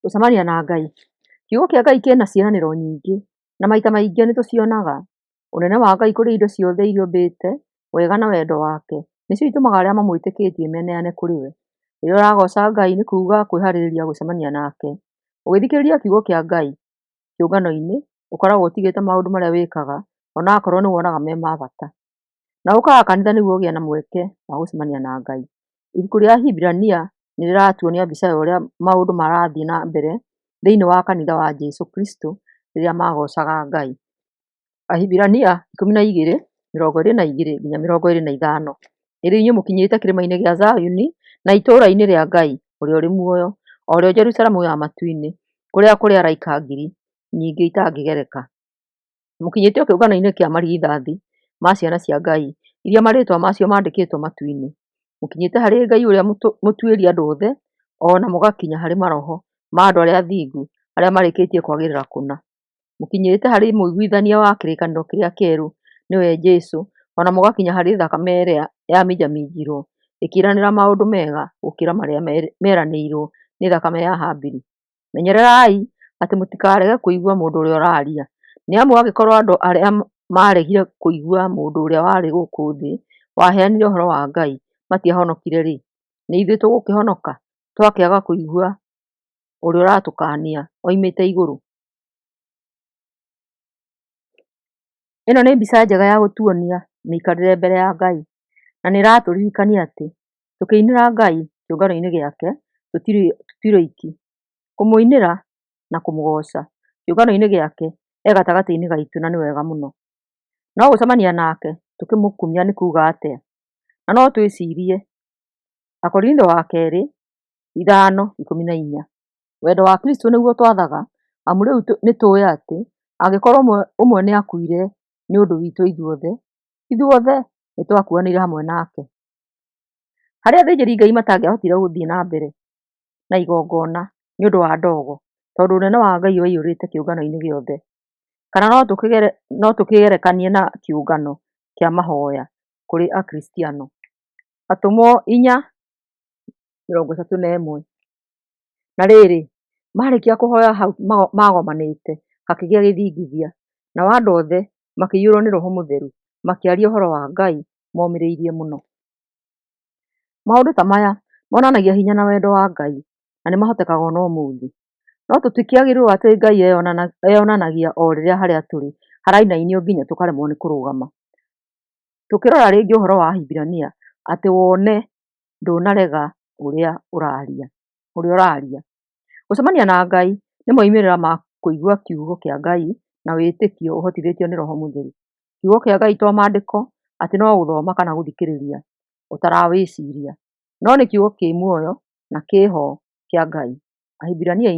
Gũcemania na Ngai. Kiugo kĩa Ngai kĩna ciĩranĩro nyingĩ, na maita maingĩ nĩ tũcionaga. Ũnene wa Ngai kũrĩ indo ciothe iria ombĩte, wega na wendo wake, nĩcio itũmaga arĩa mamwĩtĩkĩtie meneane kũrĩ we. Rĩrĩa ũragoca Ngai nĩ kuga kwĩharĩrĩria gũcemania nake. Ũgĩthikĩrĩria kiugo kĩa Ngai kĩũngano-inĩ, ũkoragwo ũtigĩte maũndũ marĩa wĩkaga onakorwo nĩ wonaga me ma bata. Na ũkaga kanitha nĩguo ũgĩe na mweke wa gũcemania na Ngai. Ibuku rĩa Ahibirania nĩ rĩratuonia mbica ya ũrĩa maũndũ marathiĩ na mbere thĩinĩ wa kanitha wa Jesũ Kristo rĩrĩa magocaga Ngai. Ahibirania 12:22 nginya 25. Ĩrĩ inyuĩ mũkinyĩte kĩrĩma-inĩ gĩa Zayuni na itũũra-inĩ rĩa Ngai ũrĩa ũrĩ muoyo, o rĩo Jerusalemu ya matu-inĩ, kũrĩa kũrĩ araika ngiri nyingĩ itangĩgereka. Mũkinyĩte o kĩũngano-inĩ kĩa marigithathi ma ciana cia Ngai, iria marĩĩtwa macio mandĩkĩtwo matu-inĩ. Mũkinyĩte harĩ Ngai ũrĩa mũtuĩri andũ othe, o na mũgakinya harĩ maroho ma andũ arĩa athingu arĩa marĩkĩtie kwagĩrĩra kũna. Mũkinyĩte harĩ mũiguithania wa kĩrĩkanĩro kĩrĩa kĩerũ, nĩwe Jesũ, o na mũgakinya harĩ thakame ĩrĩa yaminjaminjirwo ĩkĩĩranĩra maũndũ mega gũkĩra marĩa meranĩirwo nĩ thakame ya Habili. Menyererai atĩ mũtikarege kũigua mũndũ ũrĩa ũraaria, nĩ amu angĩkorwo andũ arĩa maaregire kũigua mũndũ ũrĩa warĩ gũkũ thĩ waheanire ũhoro wa Ngai matiahonokire-rĩ, nĩ ithuĩ tũgũkĩhonoka twakĩaga kũigua ũrĩa ũratũkaania oimĩte igũrũ? Ĩno nĩ mbica njega ya gũtuonia mĩikarĩre mbere ya Ngai, na nĩ ĩratũririkania atĩ tũkĩinĩra Ngai kĩũngano-inĩ gĩake tũtirĩ oiki. Kũmũinĩra na kũmũgoca kĩũngano-inĩ gĩake e gatagatĩ-inĩ gaitũ na nĩ wega mũno. No gũcemania nake tũkĩmũkumia nĩ kuga atĩa? Na no twĩcirie Akorintho wa kerĩ 5:14. Wendo wa Kristo nĩguo ũtwathaga, amu rĩu nĩtũũĩ atĩ angĩkorwo ũmwe nĩakuire nĩ ũndũ witũ ithuothe, ithuothe nĩtwakuanĩire hamwe nake. Harĩa athĩnjĩri-Ngai matangĩahotire gũthiĩ na mbere na igongona nĩ ũndũ wa ndogo, tondũ ũnene wa Ngai waiyũrĩte kĩũngano-inĩ gĩothe. Kana no tũkĩgerekanie na kĩũngano kĩa mahoya kũrĩ Akristiano. Atũmwo 4:31. Na rĩrĩ, maarĩkia kũhoya hau magomanĩte, hakĩgĩa gĩthingithia, nao andũ othe makĩiyũrwo nĩ Roho Mũtheru, makĩaria ũhoro wa Ngai momĩrĩirie mũno. Maũndũ ta maya monanagia hinya na wendo wa Ngai na nĩ mahotekaga ona ũmũthĩ. No tũtikĩagĩrĩirwo atĩ Ngai eyonanagia o rĩrĩa harĩa tũrĩ harainainio nginya tũkaremwo nĩ kũrũgama. Tũkĩrora rĩngĩ ũhoro wa Ahibirania atĩ wone ndũnarega ũrĩa ũraria. Gũcemania na Ngai nĩ moimĩrĩra ma kũigua kiugo kĩa Ngai na wĩtĩkio ũhotithĩtio nĩ Roho Mũtheru. Kiugo kĩa Ngai to maandĩko atĩ no gũthoma kana gũthikĩrĩria ũtarawĩciria, no nĩ kiugo kĩ muoyo na kĩho kĩa Ngai. Ahibirania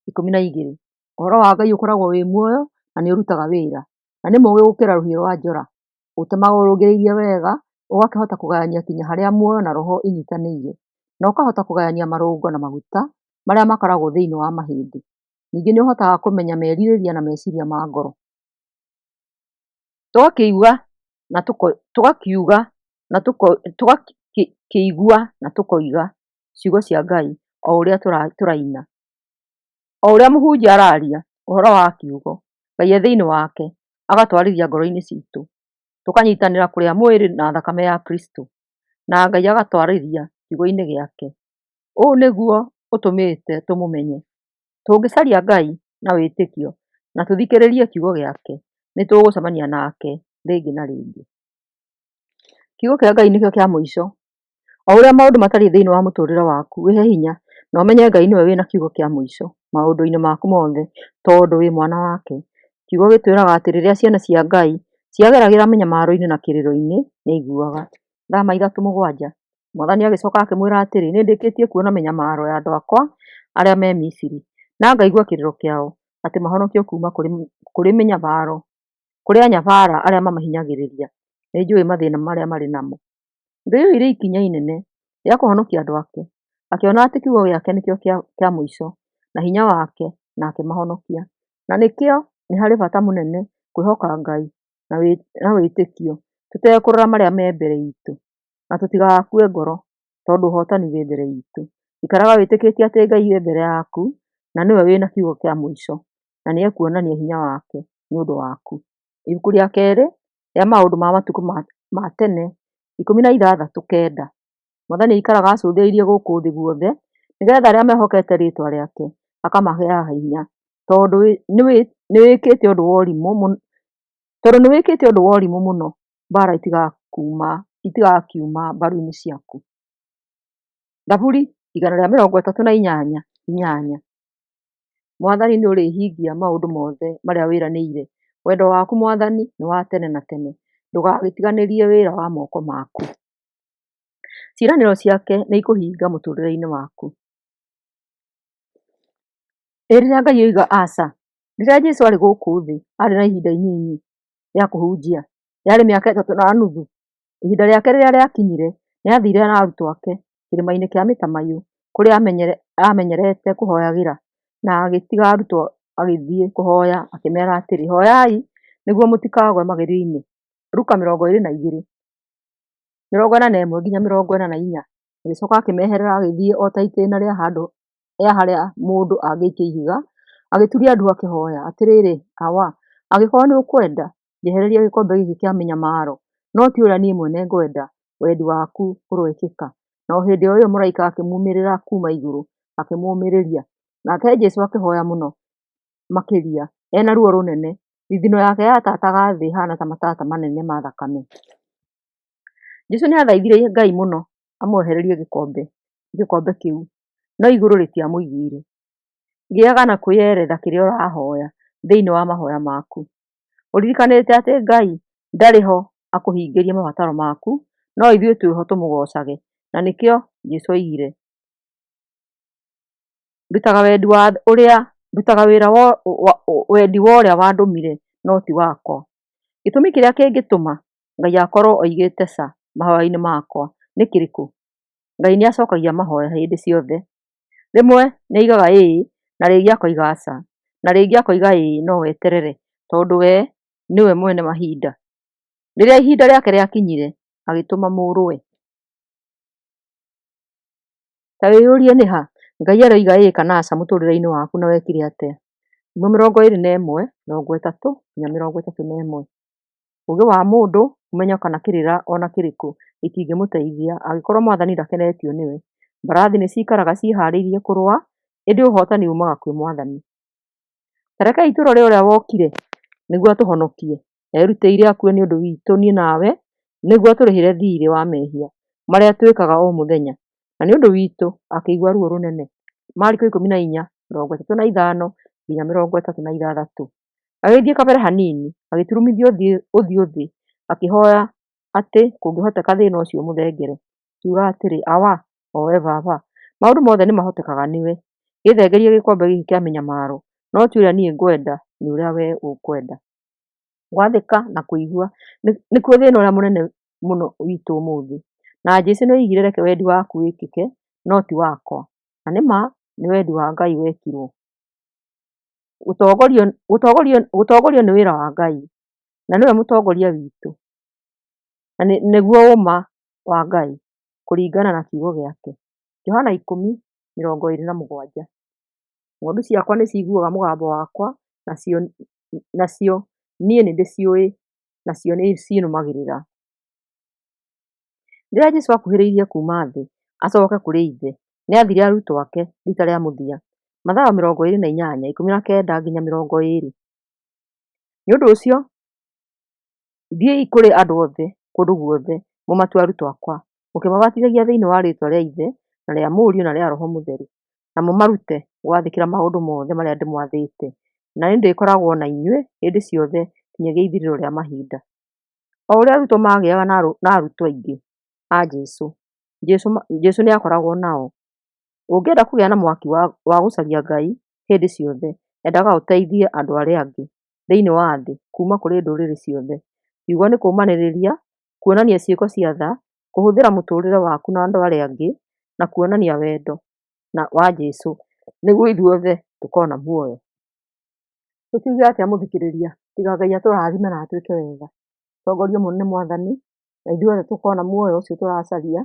4:12. Ũhoro wa Ngai ũkoragwo wĩ muoyo na nĩ ũrutaga wĩra, na nĩ mũũgĩ gũkĩra rũhiũ rwa njora, ũtemaga ũrũngĩrĩirie wega, ũgakĩhota kũgayania kinya harĩa muoyo na roho inyitanĩire, na ũkahota kũgayania marũngo na maguta marĩa makoragwo thĩinĩ wa mahĩndĩ. Ningĩ nĩ ũhotaga kũmenya merirĩria na meciria ma ngoro. Tũgakiuga na tũkoiga ciugo cia Ngai o ũrĩa tũraina. O ũrĩa mũhunjia araria ũhoro wa kiugo, Ngai e thĩinĩ wake agatwarĩria ngoro-inĩ citũ, tũkanyitanĩra kũrĩa mwĩrĩ na thakame ya Kristo, na Ngai agatwarĩria kiugo-inĩ gĩake. Ũũ nĩguo ũtũmĩte tũmũmenye. Tũngĩcaria Ngai na wĩtĩkio na tũthikĩrĩrie kiugo gĩake, nĩ tũgũcemania nake rĩngĩ na rĩngĩ. Kiugo kĩa Ngai nĩkĩo kĩa mũico. O ũrĩa maũndũ matariĩ thĩinĩ wa mũtũrĩre waku, wĩhe hinya na ũmenye Ngai nĩwe wĩna kiugo kĩa mũico maũndũ-inĩ maku mothe tondũ wĩ mwana wake. Kiugo gĩtwĩraga atĩ rĩrĩa ciana cia Ngai ciageragĩra mĩnyamaro-inĩ na kĩrĩro-inĩ, nĩaiguaga. Thama 3:7. Mwathani agĩcoka akĩmwĩra atĩrĩ, nĩndĩkĩtie kuona mĩnyamaro ya andũ akwa arĩa me Misiri, na ngaigua kĩrĩro kĩao atĩ mahonokio kuuma kũrĩ mĩnyamaro, kũrĩ anyabara arĩa mamahinyagĩrĩria. Nĩnjũĩ mathĩna marĩa marĩ namo. Ngai oire ikinya inene rĩa kũhonokia andũ ake, akĩona atĩ kiugo gĩake nĩkĩo kĩa mũico na hinya wake na akĩmahonokia. Na nĩkĩo nĩ harĩ bata mũnene kwĩhoka Ngai na wĩtĩkio tũtekũrora marĩa me mbere itũ, na tũtigakue ngoro tondũ ũhotani wĩ mbere itũ. Ikaraga wĩtĩkĩtie atĩ Ngai e mbere yaku na nĩwe wĩna kiugo kĩa mũico, na nĩekuonania hinya wake nĩ ũndũ waku. Ibuku rĩa kerĩ rĩa maũndũ ma matukũ ma tene 16:9. Mwathani aikaraga acũthĩrĩirie gũkũ thĩ guothe, nĩgeetha arĩa mehokete rĩĩtwa rĩake akamaheaga hinya. Tondũ nĩwĩkĩte ũndũ wa ũrimũ mũno, mbaara itigakiuma mbaru-inĩ ciaku. Thaburi 138:8. Mwathani nĩũrĩhingia maũndũ mothe marĩa wĩranĩire, wendo waku Mwathani nĩ wa tene na tene, ndũgagĩtiganĩrie wĩra wa moko maku. Ciĩranĩro ciake nĩikũhinga mũtũrĩre-inĩ waku. Ĩ rĩrĩa Ngai oiga aca? Rĩrĩa Jesũ aarĩ gũkũ thĩ, aarĩ na ihinda inyinyi rĩa kũhunjia, yarĩ mĩaka ĩtatũ na nuthu. Ihinda rĩake rĩrĩa rĩakinyire, nĩathire na arutwo ake kĩrĩma-inĩ kĩa mĩtamaiyũ kũrĩa aamenyerete kũhoyagĩra, na agĩtiga arutwo agĩthiĩ kũhoya, akĩmeera atĩrĩ, “Hoyai nĩguo mũtikagũe magerio-inĩ.” Luka 22:41-44. Agĩcoka akĩmeherera agĩthiĩ o ta itĩĩna rĩa handũ harĩa mũndũ angĩikia ihiga, agĩturia ndu akĩhooya, “Atĩrĩrĩ, Awa, angĩkorwo nĩũkwenda, njehereria gĩkombe gĩkĩ kĩa mĩnyamaro. No ti ũrĩa niĩ mwene ngwenda, wendi waku ũroĩkĩka.” Na o hĩndĩ ĩyo mũraika akĩmuumĩrĩra kuuma igũrũ, akĩmũũmĩrĩria. Nake Jesũ akĩhooya mũno makĩria, e na ruo rũnene, thithino yake yatataga thĩ ĩhaana ta matata manene ma thakame. Jesũ nĩathaithire Ngai mũno amwehererie gĩkombe kĩu, no igũrũ rĩtiamũiguire. Gĩaga na kwĩyeretha kĩrĩa ũrahoya thĩinĩ wa mahoya maku, ũririkanĩte atĩ Ngai ndarĩ ho akũhingĩrie mabataro maku, no ithuĩ twĩho tũmũgocage, na nĩkĩo Jesũ oigire, ndutaga wendi wa ũrĩa wandũmire no ti wakwa. Gĩtũmi kĩrĩa kĩngĩtũma Ngai akorwo oigĩte ca mahoya-inĩ makwa nĩ kĩrĩkũ? Ngai nĩacokagia mahoya hĩndĩ ciothe. Rĩmwe nĩoigaga ĩĩ na rĩngĩ akoiga aca, na rĩngĩ akoiga ĩĩ no weterere tondũ we nĩwe mwene mahinda. Rĩrĩa ihinda rĩake rĩakinyire, agĩtũma mũrũwe. Ta wĩyũrie nĩ ha Ngai aroiga ĩĩ kana aca mũtũrĩre-inĩ waku na wekire atĩa? Thimo 21:30-31. Ũũgĩ wa mũndũ, ũmenyo kana kĩrĩra o na kĩrĩkũ itingĩmũteithia angĩkorwo Mwathani ndakenetio nĩwe. Mbarathi nĩciikaraga ciĩhaarĩirie kũrũa, ĩndĩ ũhootani uumaga kwĩ Mwathani. Ta rekei tũrore ũrĩa wokire nĩguo atũhonokie. Eerutĩire akue nĩ ũndũ witũ niĩ nawe nĩguo atũrĩhĩre thiirĩ wa mehia marĩa twĩkaga o mũthenya, na nĩ ũndũ witũ akĩigua ruo rũnene. Mariko 14:35-36. Agĩthiĩ kabere hanini, agĩturumithia ũthiũ thĩ akĩhooya atĩ kũngĩhoteka thĩĩna ũcio ũmũthengere. Akiuga atĩrĩ, “Awa, o wee Baba, maũndũ mothe nĩmahotekaga nĩwe, gĩthengerie gĩkombe gĩkĩ kĩa mĩnyamaro, no ti ũrĩa niĩ ngwenda, nĩ ũrĩa wee ũkwenda.” Gwathĩka na kũigua nĩkuo thĩna ũrĩa mũnene mũno witũ ũmũthĩ. Na Jesũ nĩoigire reke wendi waku wĩkĩke no ti wakwa. Na nĩ ma nĩ wendi wa Ngai wekirwo. Gũtongorio nĩ wĩra wa Ngai, na nĩwe mũtongoria witũ, na nĩguo ũũma wa Ngai kũringana na kiugo gĩake. Johana 10:27. Ng'ondu ciakwa nĩciiguaga mũgambo wakwa, nacio niĩ nĩndĩciũĩ, nacio nĩcinũmagĩrĩra. Rĩrĩa Jesũ akuhĩrĩirie kuuma thĩ acoke kũrĩ Ithe, nĩathire arutwo ake riita rĩa mũthia. Mathayo 28:19-20. Nĩ ũndũ ũcio, thiĩi kũrĩ andũ othe kũndũ guothe, mũmatue arutwo akwa, mũkĩmabatithagia thĩinĩ wa rĩĩtwa rĩa Ithe na rĩa Mũriũ na rĩa Roho Mũtheru, na mũmarute gwathĩkĩra maũndũ mothe marĩa ndĩmwathĩte. Na niĩ ndĩkoragwo na inyuĩ hĩndĩ ciothe nginyagia ithirĩro rĩa mahinda. O ũrĩa arutwo maagĩaga na arutwo aingĩ a Jesũ, Jesũ nĩ aakoragwo nao. Ũngĩenda kũgĩa na mwaki wa gũcaria Ngai hĩndĩ ciothe, endaga ũteithie andũ arĩa angĩ thĩinĩ wa thĩ kuuma kũrĩ ndũrĩrĩ ciothe. Kiugo nĩ kũũmanĩrĩria, kuonania ciĩko cia tha, kũhũthĩra mũtũũrĩre waku na andũ arĩa angĩ, na kuonania wendo wa Jesũ nĩguo ithuothe tũkoona muoyo. Tũkiuge atĩa mũthikĩrĩria, tiga Ngai atũrathime na atwĩke wega, tũtongorio mũno nĩ Mwathani, na ithuothe tũkona muoyo ũcio tũracaria.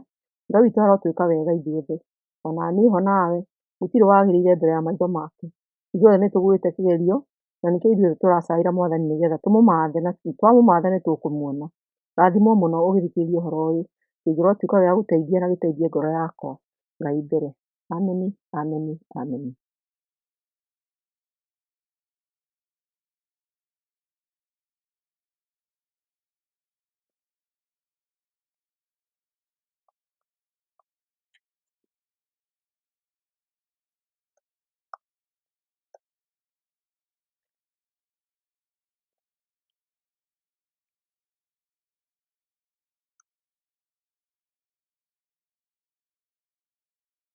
Ngai witũ arotwĩka wega ithuothe, ona niĩ ho nawe. Gũtirĩ wagĩrĩire mbere ya maitho make. Ithuothe nĩtũgũĩte kĩgerio, na nĩkĩo ithuothe tũracaĩra Mwathani nĩgetha tũmũmathe na twamũmatha nĩtũkũmuona. Rathimwo mũno ũgĩthikĩrĩria ũhoro ũyũ, kĩngĩrotuĩka gĩa gũteithia na gĩteithie ngoro yakwa. Ngai mbere. Ameni, ameni, ameni.